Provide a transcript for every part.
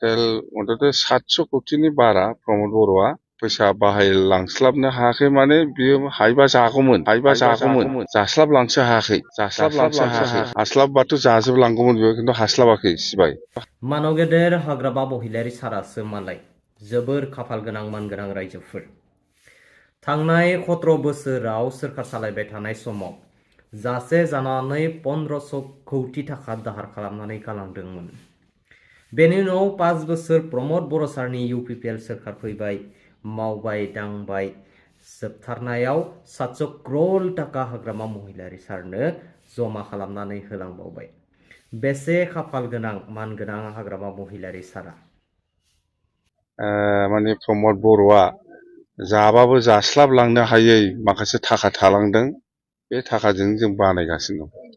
टटेल मथथे 700 कोटिनि बारा प्रमद बर'आ फैसा बाहायलांस्लाबनो हायाखै माने बियो हायोबा जागौमोन जास्लाबलांसो हायाखै हास्लाबबाथ' जाजोबलांगौमोन बियो खिन्थु हास्लाबाखै सिबाय मानव गेदेर हाग्रामा महिलारी सारासो मालाय जोबोर खाफाल गोनां मानगोनां रायजोफोर थांनाय 17 बोसोराव सोरखार सालायबाय थानाय समाव जासे जानानै 1500 कोटी थाखा दाहार खालामनानै गालांदोंमोन। बेनि उनाव 5 बोसोर प्रमद बर' सारनि UPPL सोरखार फैबाय मावबाय दांबाय जोबथारनायाव 700 करोड़ थाखा हाग्रामा महिलारी सारनो जमा खालामनानै होलांबावबाय। बेसे खाफाल गोनां मानगोनां हाग्रामा महिलारी सारा माने प्रमद बर'आ जाबाबो जास्लाबलांनो हायै माखासे थाखा थालांदों बे थाखाजों जों बानायगासिनो दं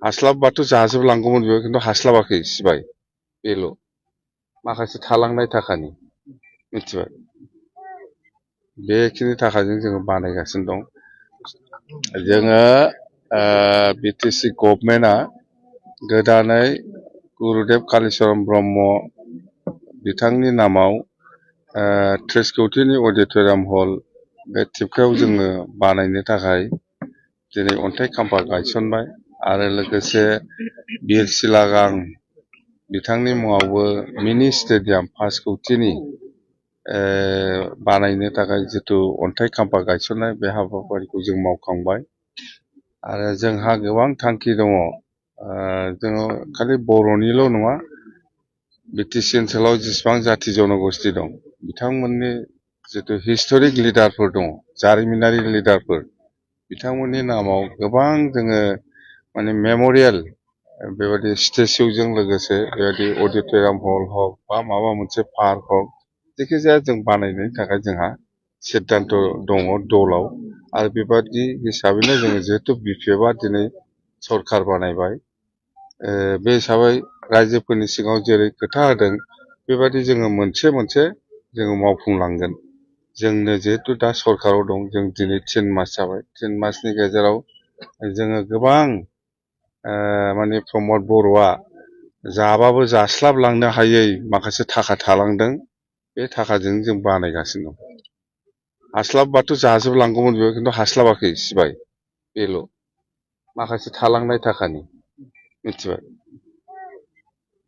हास्लाबबाथ' जाजोबलांगौमोन बियो खिन्थु हास्लाबाखै सिबाय बेल' माखासे थालांनाय थाखानि मिथिबाय बेखिनि थाखाजों जोङो बानायगासिनो दं जोङो BTC गभर्नमेन्टआ गोदानै गुरुदेव कालीचरण ब्रह्म बिथांनि नामाव 30 कोटीनि अडिटोरियाम हल बे थिपकायाव जोङो बानायनो थाखाय दिनै अन्थाइ खाम्फा गायसनबाय आरो लोगोसे बिर सिलागां बिथांनि मुङावबो मिनि स्टेडियाम 5 कोटीनि बानायनो थाखाय जितु अन्थाइ खाम्फा गायसननाय बे हाबाफारिखौ जों मावखांबाय आरो जोंहा गोबां थांखि दङ जोङो खालि बर'निल' नङा BTC ओनसोलाव जेसेबां जाथि जनगोष्ठी दं बिथांमोननि जितु हिस्टरिक लिडारफोर दङ जारिमिनारि लिडारफोर बिथांमोननि नामाव गोबां जोङो माने मेम'रियेल बेबायदि स्टेचुजों लोगोसे बेबायदि अडिटोरियाम हल हक बा माबा मोनसे पार्क हक जायखिजाया जों बानायनायनि थाखाय जोंहा सिद्धान्त दङ दलाव आरो बेबादि हिसाबैनो जोङो जिहेतु BPFआ दिनै सरखार बानायबाय बे हिसाबै रायजोफोरनि सिगाङाव जेरै खोथा होदों बेबायदि जोङो मोनसे मोनसे जोङो मावफुंलांगोन जोंनो जिहेतु दा सरखाराव दं जों दिनै 3 मास जाबाय 3 मासनि गेजेराव जोङो गोबां माने प्रमद बर'आ जाबाबो जास्लाबलांनो हायै माखासे थाखा थालांदों बे थाखाजों जों बानायगासिनो दं हास्लाबबाथ' जाजोबलांगौमोन बियो खिन्थु हास्लाबाखै सिबाय बेल' माखासे थालांनाय थाखानि मिथिबाय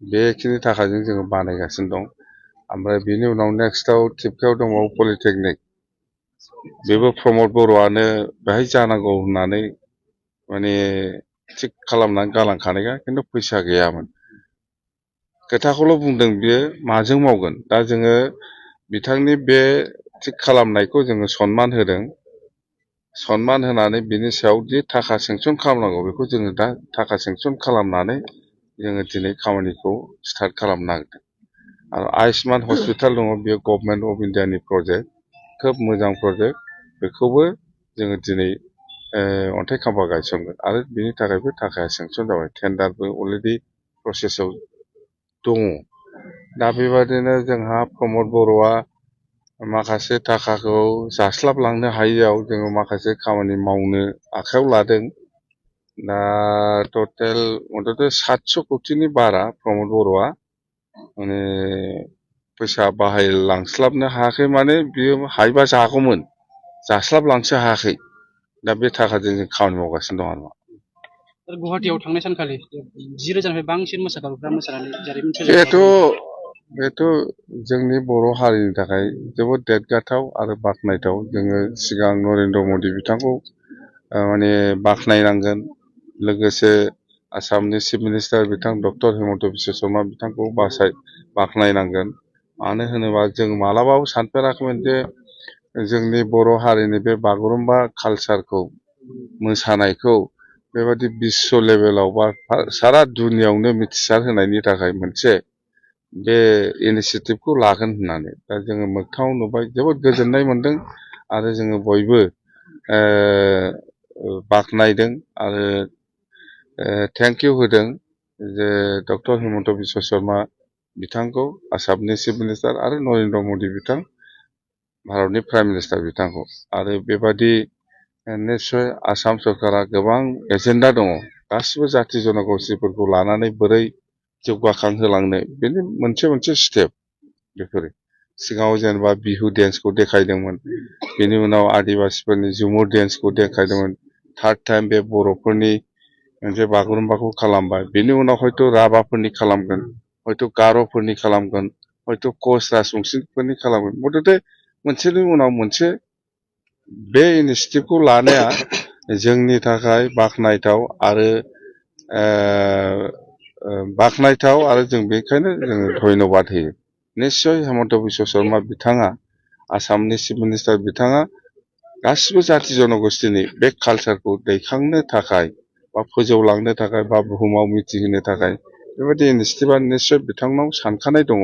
बेखिनि थाखाजों जोङो बानायगासिनो दं ओमफ्राय बेनि उनाव नेक्स्टआव थिपकायाव दंबावो पलिटेकनिक बेबो प्रमद बर'आनो बेहाय जानांगौ होननानै माने थिग खालामनानै गालांखानायखा खिन्थु फैसा गैयामोन खोथाखौल' बुंदों बियो माजों मावगोन दा जोङो बिथांनि बे थिग खालामनायखौ जोङो सनमान होदों सनमान होनानै बिनि सायाव दि थाखा सेंसन खालामनांगौ बेखौ जोङो दा थाखा सेंसन खालामनानै जोङो दिनै खामानिखौ स्टार्ट खालामनो नागिरदों आरो आयुष्मान हस्पिटाल दङ बेयो गभर्नमेन्ट अफ इन्डियानि प्रजेक्ट खोब मोजां प्रजेक्ट बेखौबो जोङो दिनै अन्थाइ खाम्फा गायसनगोन आरो बिनि थाखायबो थाखाया सेंसन जाबाय टेन्डारबो अलरेडि प्रसेसआव दङ दा बेबादिनो जोंहा प्रमद बर'आ माखासे थाखाखौ जास्लाबलांनो हायैयाव जोङो माखासे खामानि मावनो आखायाव लादों दा टटेल मथथे 700 कोटीनि बारा प्रमद बर'आ माने फैसा बाहायलांस्लाबनो हायाखै माने बियो हायोबा जागौमोन जास्लाबलांसो हायाखै दा बे थाखाजों जों खामानि मावगासिनो दं आरो गुवाहाटीयाव थांनाय सानखालि 10,000निफ्राय बांसिन मोसाग्राफ्रा मोसानानै जारिमिन बेथ' जोंनि बर' हारिनि थाखाय जोबोद देरगाथाव आरो बाख्नायथाव जोङो सिगां नरेन्द्र मदि बिथांखौ माने बाख्नायनांगोन लोगोसे आसामनि चिफ मिनिस्टार बिथां डक्टर हिमन्त बिश्व शर्मा बिथांखौ बाख्नायनांगोन मानो होनोबा जों मालाबाबो सानफेराखैमोन जे जोंनि बर' हारिनि बे बागुरुम्बा कालचारखौ मोसानायखौ बेबादि बिश्व लेभेलाव बा सारा दुनियावनो मिथिसार होनायनि थाखाय मोनसे बे इनिसियेटिभखौ लागोन होननानै दा जोङो मोगथाङाव नुबाय जोबोद गोजोननाय मोनदों आरो जोङो बयबो बाख्नायदों आरो थेंक इउ होदों जे डक्टर हिमन्त बिश्व शर्मा बिथांखौ आसामनि चिफ मिनिस्टार आरो नरेन्द्र मदि बिथां भारतनि प्राइम मिनिस्टार बिथांखौ आरो बेबादि निस्सय आसाम सरकारा गोबां एजेन्डा दङ गासिबो जाथि जनगोष्ठीफोरखौ लानानै बोरै जौगाखांहोलांनो बेनि मोनसे स्टेप बेफोरो सिगाङाव जेनेबा बिहु डेन्सखौ देखायदोंमोन बेनि उनाव आदिबासिफोरनि झुमुर डेन्सखौ देखायदोंमोन थार्ड टाइम बे बर'फोरनि मोनसे बागुरुम्बाखौ खालामबाय बेनि उनाव हयथ' राभाफोरनि खालामगोन हयथ' गार'फोरनि खालामगोन हयथ' कच राजबंशिफोरनि खालामगोन मथथे मोनसेनि उनाव मोनसे बे इनिसियेटिभखौ लानाया जोंनि थाखाय बाख्नायथाव आरो जों बेखायनो जोङो धन्यबाद होयो निस्सय हेमन्त बिश्व शर्मा बिथाङा आसामनि चिफ मिनिस्टार बिथाङा गासिबो जाथि जनगोष्ठीनि बे कालचारखौ दैखांनो थाखाय बा फोजौलांनो थाखाय बा बुहुमाव मिथिहोनो थाखाय बेबायदि इनिसियेटिभा निस्सय बिथांनाव सानखानाय दङ